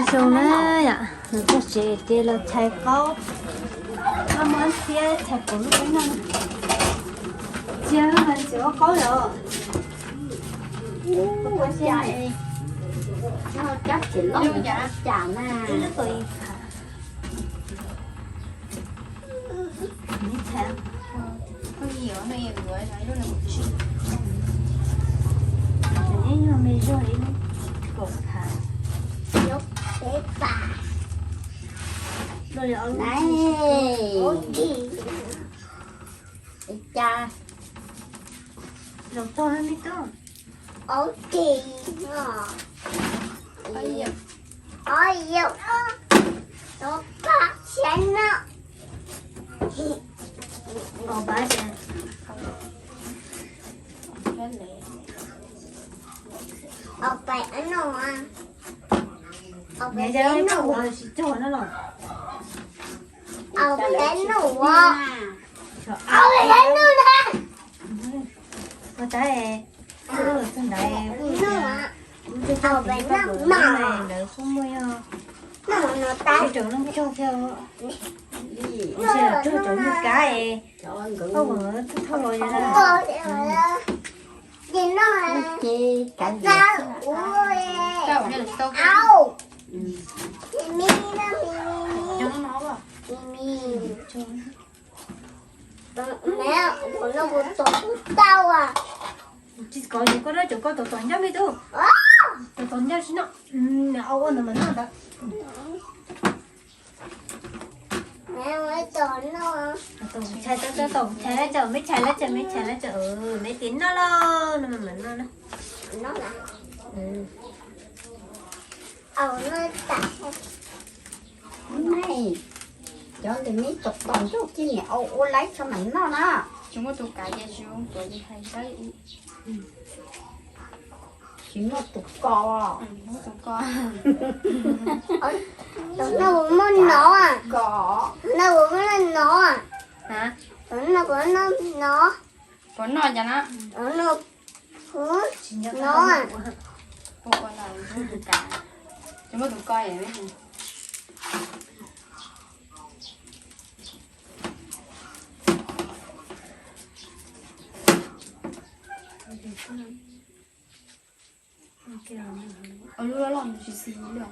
Zoo na yom, nws txog tsev ces los txhais qaub, muab thiab txhais kuv lub peb no. Txias lub mas txias qaub yom. Cab txias loj cas na. Los txog na me tub. Ob kis no. Ob yam. Ob yam. Tau pab siab no. Ob pab siab. Ob pab no. Ob pab no. Ob pab no. Ob pab no. Ua tas, txog ntawd, lub txog txog tus koj tus lub ne ntawd kuj muaj yog, ib rau lub cog thiab, ib sij los rog cov nyuag kab es, koj mus thauj los yog na. Ces kav liam. Tsis kov ces koj rov cov koj tom tom ncaj me tub. Tom tom ncaj tsis noj. Au ua ntawd mas noj ntawd. Tau tshais tau tau tau tshais lawm tso, me tshais lawm tso, me tshais lawm tso, me tis noj lauj, no mas mam noj na. Cov ntawm me tom tom ncauj kiag niam au ua laib tso mam noj na. Tsis muaj tus kav ces tsis zoo tuav ces hais saib. Tsis muaj tus ko. Tus no puas muaj no? Ko. Tus no puas muaj no? Tus no puas noj no? Puas noj cas na? Tus no puas noj no? Ua ua ntawd tsis muaj tus kav, tsis muaj tus ko. Ua lub loj loj ntawd tsis xis li, nws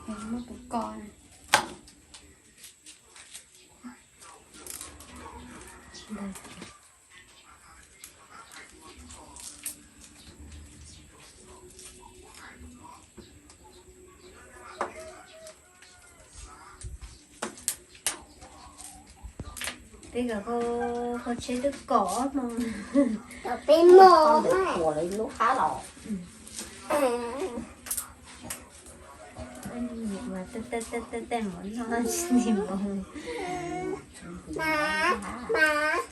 tsis muaj tus ko na. Peb kawm hauv tsheb twb kom ob hmo. Peb hmo ua lawv lub hab los. Tej tej mov noj tsis mus. Mas, mas.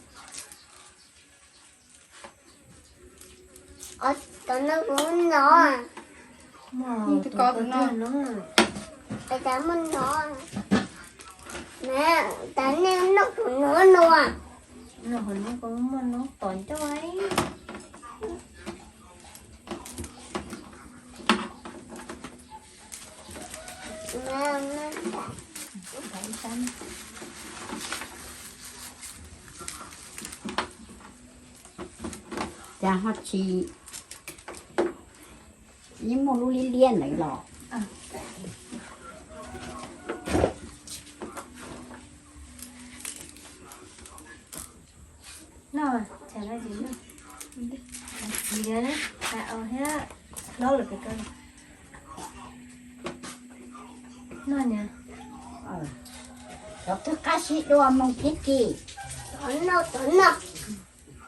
Cov no puas muaj no? Tus ko tus no. Cas muaj no? Cas nej noj tus no no? Noj hauv no kuj muaj no tom ncauj. Cas ho tsis, yeej muaj lub liab liab ntawd los. Noj, txhais no ces noj. Txiv na, hais aus thiab hlob lawm pem koj. Noj niam. Cov twg qab sib dua mus thiab ces. Cov no, cov no.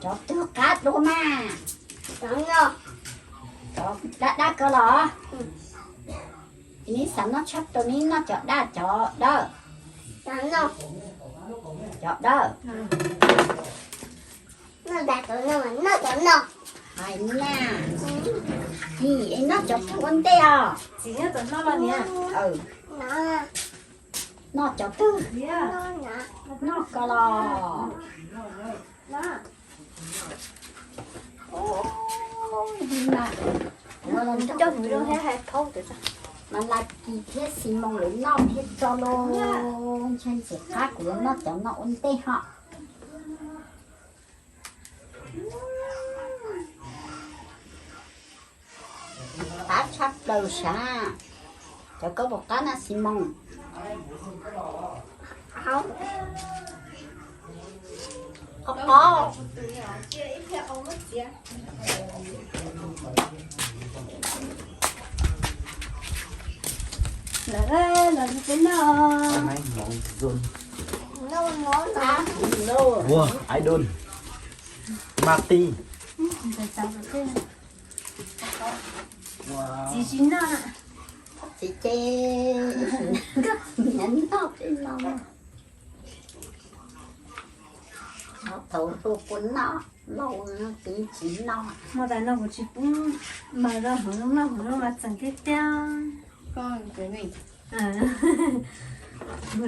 Cov twg qab dua mas. Cov no. Cov dawb dawb ko los. Neb xav noj tshaj plaws neb noj cov dawb cov dawb. Cov dawb. Noj cov no, noj cov no. Hais na. Txiv, es noj cov twg ua ntej os? Txiv noj cov no los niam. Noj cov twg? Noj ko los. Coj mus zoo thiab hais phaub ntawd tso. Mas Laj Kis thiab Xis Moos lawv noj thiab tso los, ntshe ntxim qab kuv los noj cov no ua ntej ho. Qab tshaj plaws sav. Cov koj puas qab na Xis Moos? Qab qab. Lawv los peb noj. Wow, I don't. Mati. Txiv tsis noj. Txiv ces nyiam noj peb no. Thaum hluas puas noj, laus txiv tsis noj. Muaj tas no kuv tsis pub mas rau hmoov zoo noj, hmoov zoo mas txeem tiag tiag. Hmoov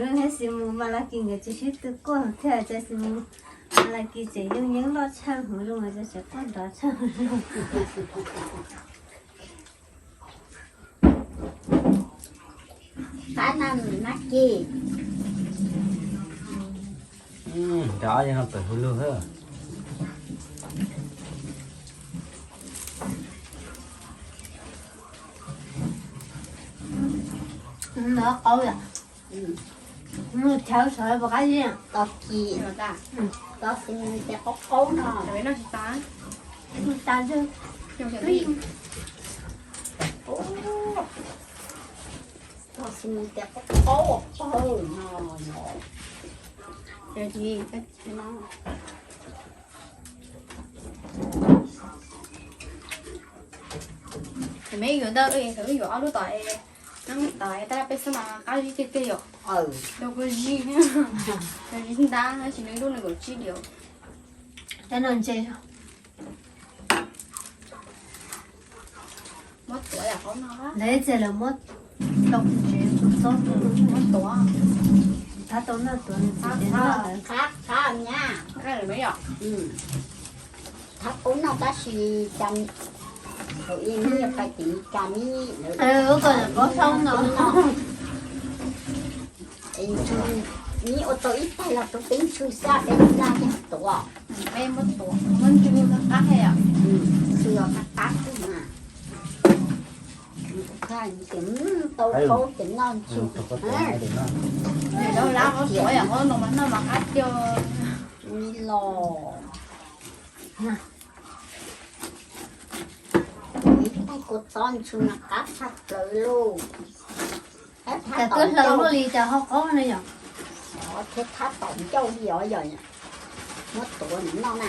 zoo thiab Xis Moos mas Laj Kis nkawd tsis sib tw quaj thiab, cas Xis Moos mas Laj Kis tseem yooj yeeb loj tshaj, hmoov zoo mas tseem quaj nrov tshaj hmoov zoo. Qab na Mab Kis. Cov ob yog no pem hauv lug hab. Qaub yom. Nws chaw sawv puas qab zib. Tos kis, tos xis mus ces qaub qaub no. Tas zog. Tos xis mus ces qaub qaub pawg no. Me yuav ntawd, yuav ob lub tom, neb tom tab laj peb xwb mas qab zib tiag tiag yom. Rau kua zib, zib ntab tab sis nws lub nws kaum tsib diam. Tab no ntse. Muab tuav yam qhov no. Lawv txia lawv muab tau tsev txob, muab tuav. Thab tau noj tuav nws txiv ces noj lawm. Qab qab nyab. Thab qub noj tab sis cas thaum ub nws pais tim Mis Kas Mis lawv, ub, koj paub soob no. Es ntshw, neb ua tau ib tais los rau peb ntshw xwb, peb laj yeej tuav. Peb muab tuav, muab ntshw qab thiab yom. Ntshw los qab qab xwb mas. Tau paub ces noj ntshw. Lawv lab muab tuav yam qhov no mas noj mas qab tiag. Ni los. Ib tais kua txob ntshw mas qab tshaj plaws lauj. Cas twb hlaws luaj li cas ho qaub no yom. Thiab thab tom ncauj li os yom. Muab tuav nws noj na.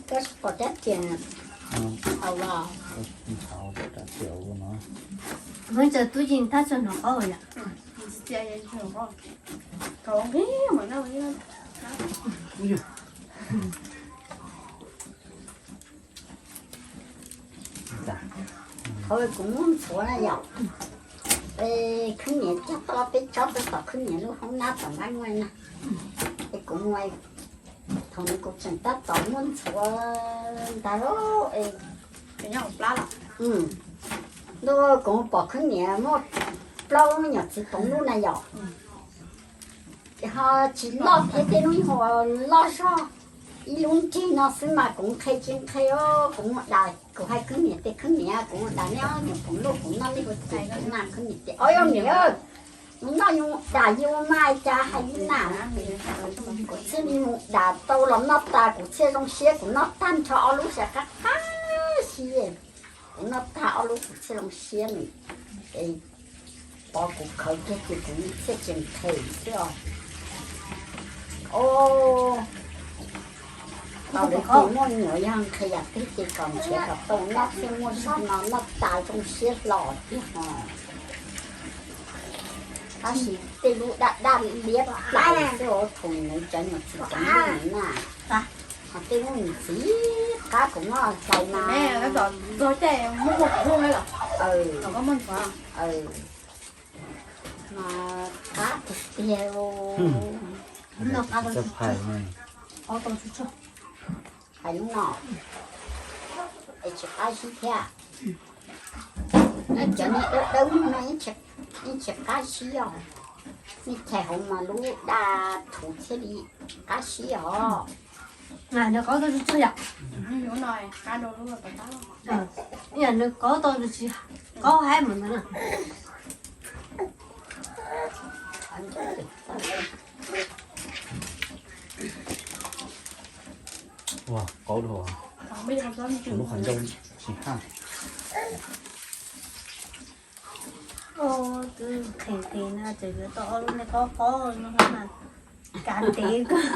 Koj tsis pom rab riam hauv los? Muab cov tub yees thab tso hnov qaub yom. Kuv muab ntxuav na yom. Khwb niam cog tau peb tsob peb tom khwb niam lub hoob nab tom nqaij muaj na. Es kuv mus, thaum no kuv tseem tab tom muab ntxuav ntag lauj. Ntuj, kuv pom khwb niam muaj plaub nyuam txiv toov lub na yom. Ho tsis loj thiab, tej lub yeej loj zog. Ib lub nrig no xwb mas kuv nqhis tsis nqhis os. Kuv mus dam, kuv hais khwb niam tias khwb niam, kuv mus dam nej ob nyuam toov lub kuv noj nej ua txiv na. Khwb niam tias, ob, yog niam, mus noj yus dam yus mas cas hais li na. Kuv thiaj li mus dam tau los noj tas, kuv thiaj zoo siab, kuv noj tag nrho ob lub sab qab qab si. Kuv noj tag ob lub kuv thiaj zoo siab nws. Es pov kuv khawv kiag ces kuv thiaj tsis nqhis thiab os. Au, tau lawv tias muaj nyuam yog nqhis yam twg ces kom nrhiav kom tau noj thiaj muaj zog no, noj tas zoo siab hlo tiag os. Tab sis tej lub daj daj liab liab plaws xwb os, thaum nws cov nyuam txiv toov lub na. Ho tej lub nws txiv qab kuv noj hlais mas. Mas qab tiag tiag. Hais lub no es tsis qab sib thiab. Cov niag dawb dawb no yeej tsis qab sib os. Nej thaij hauv mas lub daj thuv thiaj li qab sib os. Nws qab tau tsuj tsuag yom. Yog nws qab tau tsis qab haib mus ntawd na. Ua qaub dhau, lub qhov ncauj tsis haj. Twb qhev qhev na, tseem yuav tau ob lub me qaub qaub no na, kav ntev kawg.